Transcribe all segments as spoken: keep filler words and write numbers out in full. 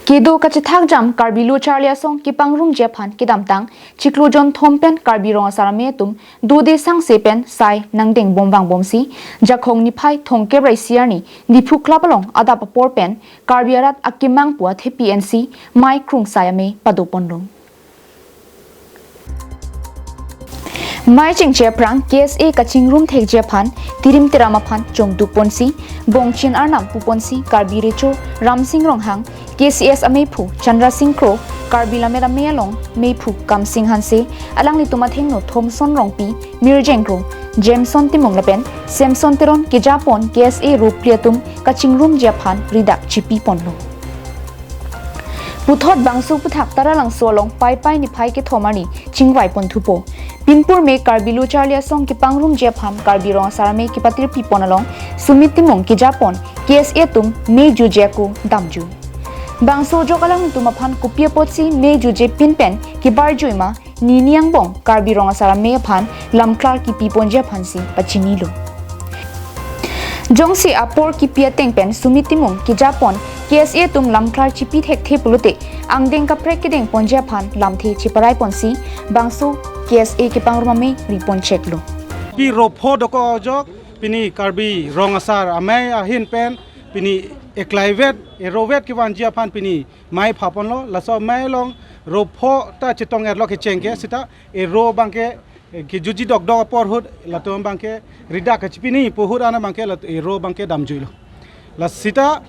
Kedo kachethak jam Karbi Lo Charli Asong kepangrumji aphan kedamtang chiklo jonthom pen Karbi Rong Asar Amei atum dode sangse pen sai nangdeng bom vangbomsi Jakhong niphai thomkep ra isi arni Diphu Club along adap apor pen Karbi arat akemang pu athepi ensi mei krungsai amei padoponlo. Mei chingche aphrang K S A kachingrum thekji aphan tirim tiram aphan chongduk ponsi, Bongchin Arnam puponsi Karbi Recho Ramsing Ronghang, K C S ameiphu Chandra Sing Kro, Karbi Lammet Amei along meiphu Kamsing Hanse, alanglitum athengno Thomson Rongpi, Mirjeng Kro, Jameson Timung lapen Samson Teron kejapon K S A ropli atum kachingrumji aphan ridak chipiponlo. Puthot bangso aphuthak Taralangso along Paipai niphai kethom arni chingvaipon thupo. Pinpur me Karbi Lo Charli Asong kepangrumji aphan Karbi Rong Asar Amei kepatirpipon along Sumit Timung kejapon K S A atum mei juje ako damjui. Bangso ajok alanglitum aphan kopi apotsi mei juje pin pen kebarjui ma nini angbong Karbi Rong Asar Amei aphan lamklar kipiponji aphansi pachinilo. Jongsi apor kipi ateng pen Sumit Timung kejapon K S A atum lamklar chipi thekthe pulote angdeng kaprek kedengponji aphan lamthe chiparaiponsi bangso K S A kepangrum amei ripon cheklo. Pi ropho dokok ajok pini Karbi Rong Asar Amei ahin pen pini eklaivet erovet kevangji aphan pini mei phaponlo, laso mei along ropho ta chetong-etlo kecheng ke, seta ero abangke, eh, kejuji dokdok apor ahut latum abangke ridak kachipini pu ahut an abangke lat-, ero abangke damjuilo. La seta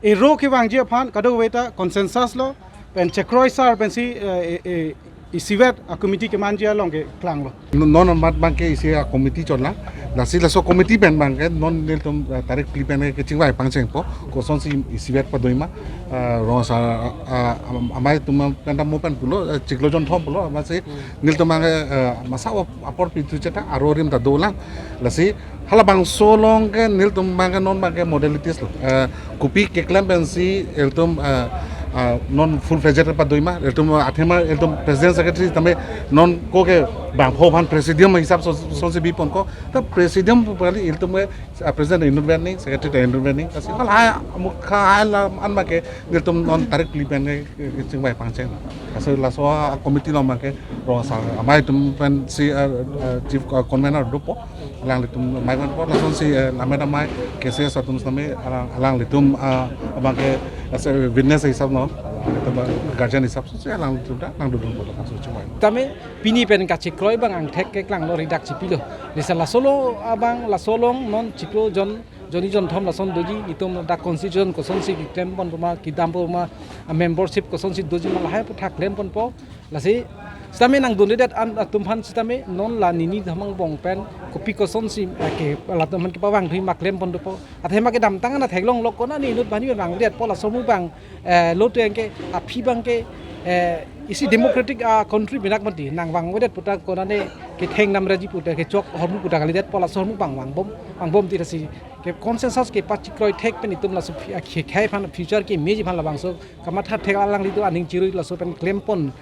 ero kevangji aphan kadokave ta consensus lo, pen chekroi sar pensi, eh, eh, eh, isivet a committee kemanji along keklanglo. Non amat abangke isi a committee chotlang. Lasi laso committee pen abangke non nelitum, eh, tarik phli pen kechingvai pangchengpo. Kosonsi isivet padoima, eh, Rong Asar, eh, am-, amei atum pen ta mo pen pulo, eh, chiklo jonthom pulo, amatsi nelitum abangke, eh, masa ap-, apor pithu cheta aro arim ta dolang. Lasi halabangso along ke nelitum abangke non abangke modalities lo. Eh, kopi keklem pensi ilitum, eh, eh, non full fledged padoima, ilitum athema ilitum president secretary tame non ko ke bangpho aphan presidium hisap so, so si biponkok, ta presidium pu kali ilitum ke, eh, president inut pen ni, secretary ta inut pen ni, lasi halahai amukha hai la an abangke nelitum non tarik phli pen ke, ke, kechingvai pangcheng. Lasi laso a committee along abangke Rong Asar Amei atum pensi, eh, eh, chief, eh, convener dopo. Alanglitum mei vanpo, lasonsi, eh, Lammet Amei, K C S atum sitame alang, alanglitum, eh, abangke as a witness hisap no, alanglitum, eh, guardian hisap si alanglitum ta nangdodunpo laso chingvai. Tame pini pen kachekroi abang angthek keklanglo, ridak chipilo. Lasi laso along abang, laso along non chiklo jon, jonni jonthom lason doji, itum dak constitution kosonsi keklemponpo ma, kedampo ma, a membership kosonsi doji ma, lahai aphuthak klemponpo. Lasi sitame nangdundedet an atum aphan sitame non la nini athema angbong pen kopi kosonsi, eh, ke latum aphan kepavangthui ma klempon dopo. Athema kedamtang an theklonglo, konane inut bani vangdetpo, laso ahormu abang, eh, lote ke aphi abangke, eh, isi democratic, ah, country binak mati nangvangvedet puta konane ketheng namraji puta kechok ahormu puta kalidetpo, laso ahormu abang vangbom, vangbomti, lasi ke consensus kepachekroi thek pen itum laso phi-, ah, khe-, khei aphan future kemeji aphan labangso kamatha thek, alanglitum aning chirui laso pen klempon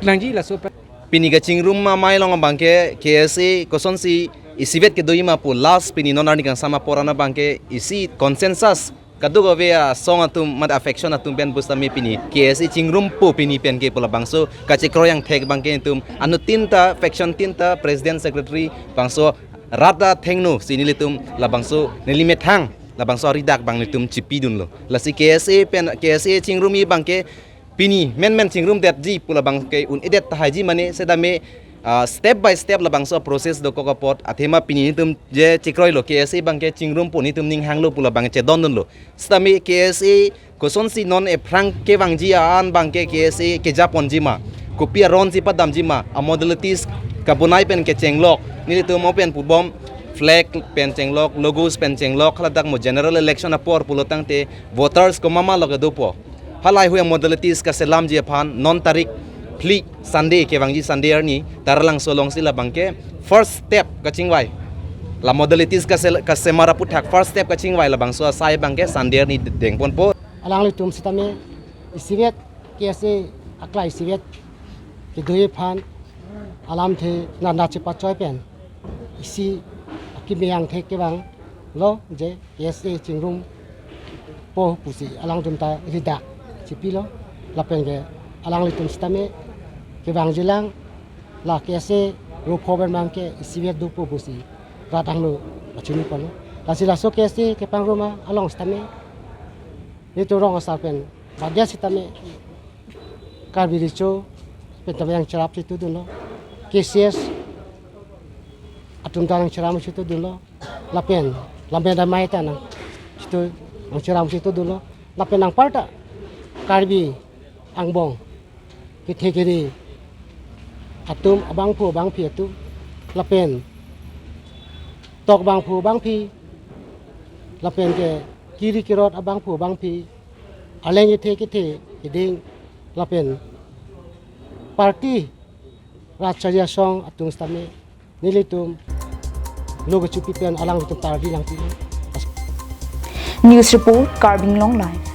nangji laso pen. Pini kachingrum amei along abangke K S A kosonsi isivet kedoima pu last pini non arni kangsam apor an abangke isi consensus kadokave asong atum mat a faction atum pen pusitame pini K S A chingrumpo pini pen ke pu labangso kachekroi angthek abangke itum anut tin ta faction tin ta president secretary bangso rat athengno si nelitum labangso neli methang labangso aridak abang nelitum chipidunlo. Lasi K S A pen K S A chingrumji abangke pini menmen chingrumdetji pu labangke un-edet tahaiji mane sitame, ah, step by step labangso process dokok apot athema pini nelitum je chekroilo K S A abangke chingrumpo nelitum ning hanglo pu labang chedondunlo. Sitame K S A kosonsi non ephrang kevangji an abangke K S A kejaponji ma, kopi aronsi padamji ma, a modalities kabonai pen kechenglok, nelitum mo pen pubom, flag pen chenglok, logos pen chenglok, haladak mo general election apor pulotangte voters komatma lo kedopo. Halahaihui a modalities kaselamji aphan non tarik phli Sunday kevangji Sunday arni Taralangso alongsi labangke first step kachingvai. La modalities kasel-, kasemar aphuthak first step kachingvai labangso asai abangke Sunday arni dengponpo. Alanglitum sitame isivet K S A aklai isivet kedoi aphan alamthe nanda chepachoi pen isi akimi angthek kevanglo je K S A chingrumpo pusi alangtum ta ridak chipilo. Lapen ke alanglitum sitame kevangjilang, la K S A ro pho pen abang ke isivet dopo pusi rat angno pachini ponlo. Lasi laso K S A kepangrum along sitame nelitum rong asar pen badia sitame Karbi Recho pen tame nangcherap si todunlo. K C S atum ta nangcherap si todunlo. Lapen lampen damai ta nang situ nangcherap si todunlo. Lapen anparta Karbi angbong kethe kere atum, abangphu abangphi atum, lapen tok bangphu bangphi, lapen ke kiri kirot abangphu abangphi, arleng kethe kethe keding, lapen party Rat Charli Asong atum sitame nelitum lo kechopi pen alanglitum party nangpilo. News report, Karbi Anglong Live.